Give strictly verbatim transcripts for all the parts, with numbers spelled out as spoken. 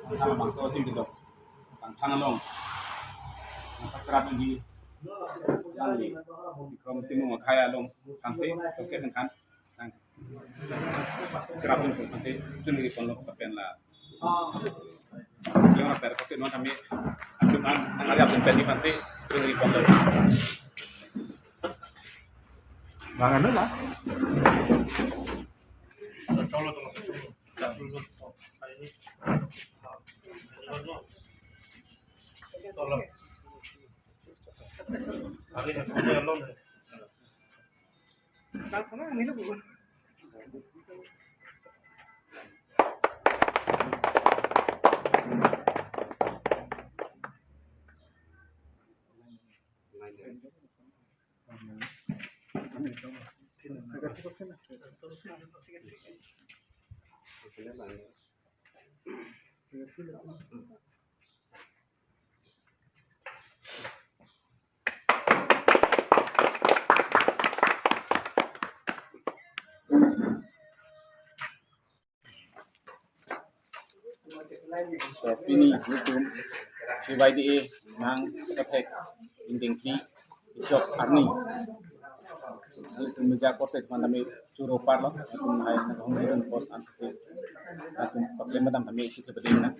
Tang bangso adim dilo. Tang than along. Tang cherap di. Tang di. Krom Timung akhai along. Tang se, oke tang than. Tang. Cherap di tang se, chun di pon lo kapen la. Yang apa, kote non kami. Atum an, tang ari atum pen di tang se, chun di pon lo. Bang anu lah. So, pini nelitum K Y D A Mahang Pathek Ingdengpi kechok arni. Nelitum meja kote teman kami choro parlo, nelitum hai na hong hidun pos an se. Nelitum paklem madam kami isi ke beding na.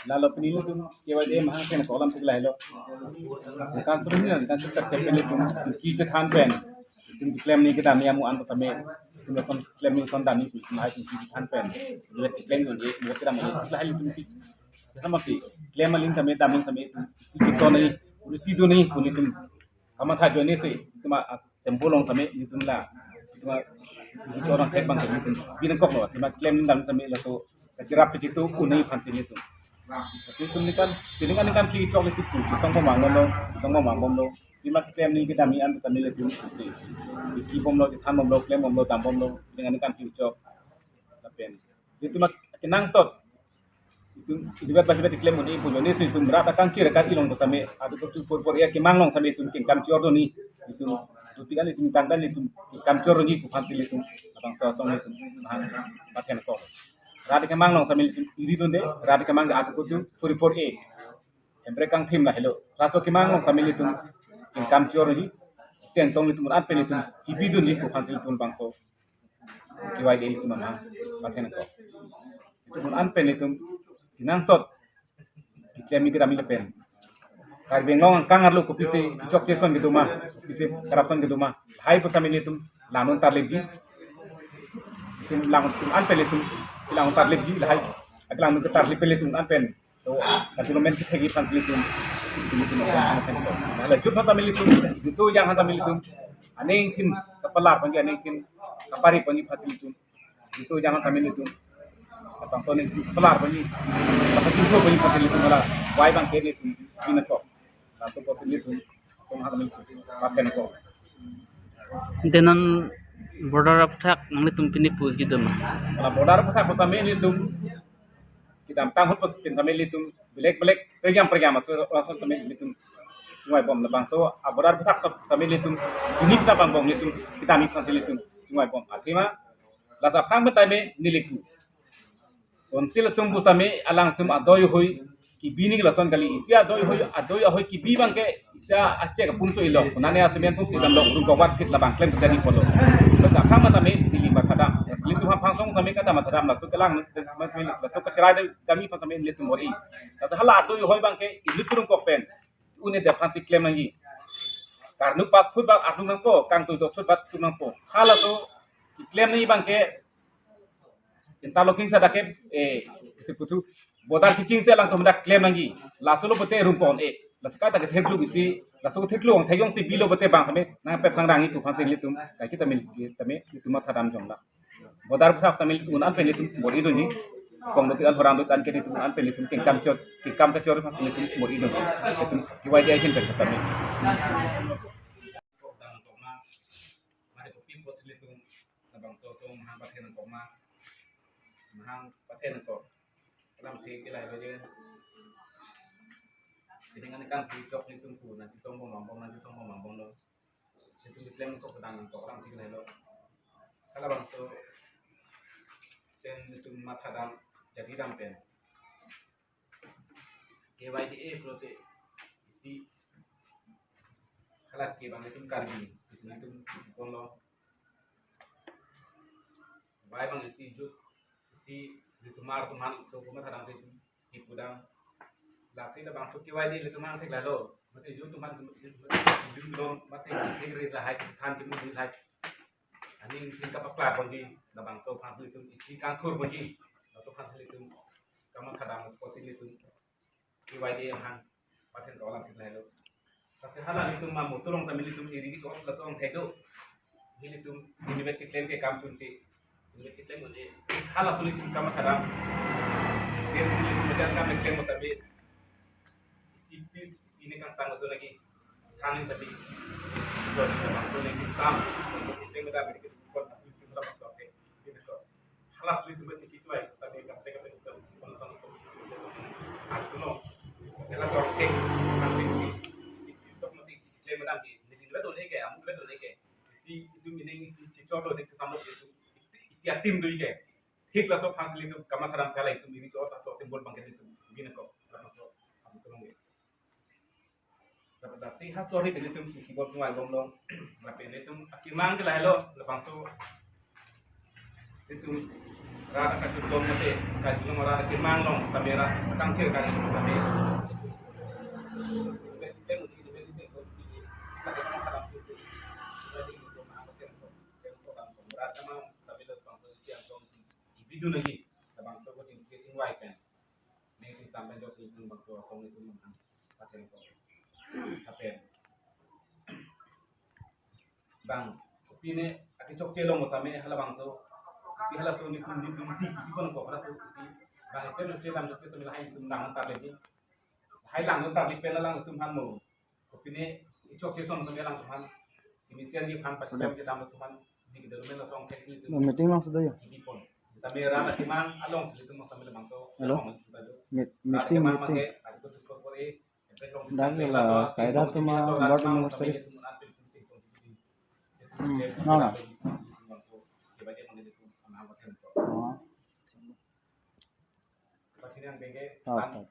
Lalo pini nelitum K Y D A Mahang pen kolam tik lahelo. Kan suri ni kan sir ke pini nelitum ki chethan pen. Nelitum keklem ni kedam ni amu an tame. Nelitum lason klem ni son dam ni nelitum hai nelitum ki chethan pen. Nelitum keklem ni nelitum kedam ni nelitum ki chethan masi. Klem aling tame dam ni tame nelitum isi chethan ni, uti do ni, nelitum kamatha ajoine si, nelitum a, a, sembo along tame nelitum la, nelitum a, nelitum chorang thek bang nelitum binong kok lo, nelitum keklem dam tame laso kacherap pechitu un-e aphan si nelitum. Lasi nelitum ni kan, pini kan ni kan kechok nelitum pu, chisong bom angbom lo, chisong bom angbom lo. Nelitum keklem ni kedam ni an tame nelitum, chiki bom lo, chethan bom lo, klem bom lo, dam bom lo, pini kan ni kan kechok. Lapen nelitum a, kenangsot. Nelitum, nelitum bat bat keklem un-e pu ajoine si nelitum rat akangchir akar ilong ko tame, atu ko two four four A kemang along tame nelitum kengkam chor do ni, nelitum, nelitum tang dan nelitum kengkam chor do ni pu aphan si nelitum, labangso asong nelitum, Mahang Pathen ko. Rat kemang along tame nelitum iri dunde, rat kemang atu ko two four four A. Hemprek kangthim lahelo. Laso kemang along tame nelitum kengkam chor do ni, sentong nelitum an pen nelitum, chibi dun ni pu aphan si nelitum bangso K Y D A nelitum Mahang Pathen ko. Nelitum an pen nelitum kenangsot keklem ni kedam ni lapen. Karbi Anglong angkang arlo kopisi kechokche ason kedo ma, kopisi corruption kedo ma. Lahai pu tame nelitum langdun tarlipji. Nelitum langdun an pen nelitum langdun tarlipji lahai. Langdun ketarlip pen nelitum an pen. So, katulomen kethek aphan si nelitum, isi nelitum ason an pen ko. Lahai jut aphan tame nelitum, riso ejang aphan tame nelitum, aningthin kapalar ponji, aningthin kapari ponji aphan si nelitum, riso ejang aphan tame nelitum, labangso aningthin kapalar ponji, kapachingthur ponji aphan si nelitum, hala wai bang ke nelitum binong kok. Laso apot si nelitum, asong aphan tame nelitum, Pathen ko. Denon border aphuthak nanglitum pini pu jidum. Hala border aphuthak pu tame nelitum kedamtang ahut pen tame nelitum belek belek pejam pejam aso lason tame nelitum chingvai bom, labangso a border aphuthak sab tame nelitum ini pita bang bom nelitum kedam ni aphan si nelitum chingvai bom. Athema laso aphan pen tame neli pu, Council atum pu tame alangtum adoi ahoi kebi ni lason kali, isi adoi ahoi, adoi ahoi kebi bang ke isi achek apunso ilok, nane asemen apunso idam lok, rung kowat phit labang klem kejani polo. Laso aphan tame neli mathadam. Nelitum aphan song tame kada mathadam, laso kelang, laso kacherai kedam ni aphan tame nelitum bor-i. Laso hala adoi ahoi bang ke ilut rung kok pen un-e aphan si klem nangji. Karnu pas phut bat atum nangpo, kangtui dok phut bat atum nangpo. Halaso keklem nangji bang ke interlocking sa dak ke, eh, isi puthu border keching si alangtum dak klem nangji. Laso lo pute rung ko-on-e. Laso kata kethek kluk isi, laso kethek kluk ong thek jongsi bilo pute bang tame nangpet sang rang itum aphan si nelitum, kaike tame, tame nelitum mathadam jong la. Border aphuthak tame nelitum un-an pen nelitum bor-i dunji. Kong dotik an horang dotik an ke nelitum un-an pen nelitum kengkam chot, kengkam kachor aphan si nelitum bor-i dunji. Nelitum K Y D A ahin pen tame. Mari ko pin ko si nelitum labangso asong Mahang Pathen ko ma. Mahang Pathen ko. Alamthe ke lahelo je. Pini kan ni kan kechok nelitum pu, nangchisong bom angbom, nangchisong bom angbom lo. Nelitum keklem ko kedam ko alamthe ke lahelo. Halabangso pen nelitum mathadam, jadi dam pen. K Y D A pulote isi hala ke bang itum Karbi, isi itum ponlo. Wai bang isi jut, isi risomar atum aphan so komat hadang itum kipudam. Lasi labangso K Y D A risomar thek lalo. Mate jut atum aphan jut dong, mate thek ri lahai, than chimut lahai. Aning thing kapaklar ponji, labangso aphansi itum isi kangthur ponji, labangso aphansi itum kamat hadang, apotsi itum K Y D A aphan pathen kawalam thek lahelo. Lasi hala itum ma motor along tame itum eri chot laso angthek do. Nelitum inutvet keklem ke kam chunche. Inutvet keklem un-e. Halaso itum kamat hadang. Pensi itum medan kam keklem tame isi pis, isi ne kangsang betul lagi. Kami tame isi. Jadi, langsung ne kangsang. Langsung keklem tame ke support, langsung itum dapat sorte. Gitu, so. Halas itum baca kitu ai, tapi kaprek kaprek bisa, bisa kono sang itum. Atuno. Sela sorte. Langsung isi. Isi, isi tok mati isi. Keklem tame ke. Jadi, dua tu ne ke, amu dua tu ne ke. Isi itum ining isi chichor lo, isi samlo itum. Isi atim tu ke. Thik laso aphansi itum kamat hadang sala itum eri chot laso symbol bangke itum. Bina ko. Laso. Amu tu nong ke. Dapat dasi ha sorry, itum si keyboard ngai bomlo. Lapen itum akemang ke lahelo, labangso itum rat kachusong mate, kachusong rat akemang along, tame rat kangthir kali tame. Rat kemang, tame labangso isi angtong, jibidun lagi, labangso ko chingki chingvai kan. Neng chingsampen jok si itum bangso asong itum manang. Pathen ko. Pathen. Bang, kopine ake chokche long tame halabangso. Isi halaso itum itum di di di kono ko halaso isi. Bang itum chokche dam chokche tame lahai itum dam tar lagi. Lahai lang tar lagi pen lang itum han mo. Kopine ichokche son tame lang itum han. Initial ni han pacham ke dam itum han. Di development asong thek si itum. Meeting along sudah ya? Di di pon. Tame rat akemang along si itum tame labangso. Hello? Meet-, meeting, meeting. Dak la kaida atum a lot anniversary. Hmm, no, no. Oh. Oh, okay.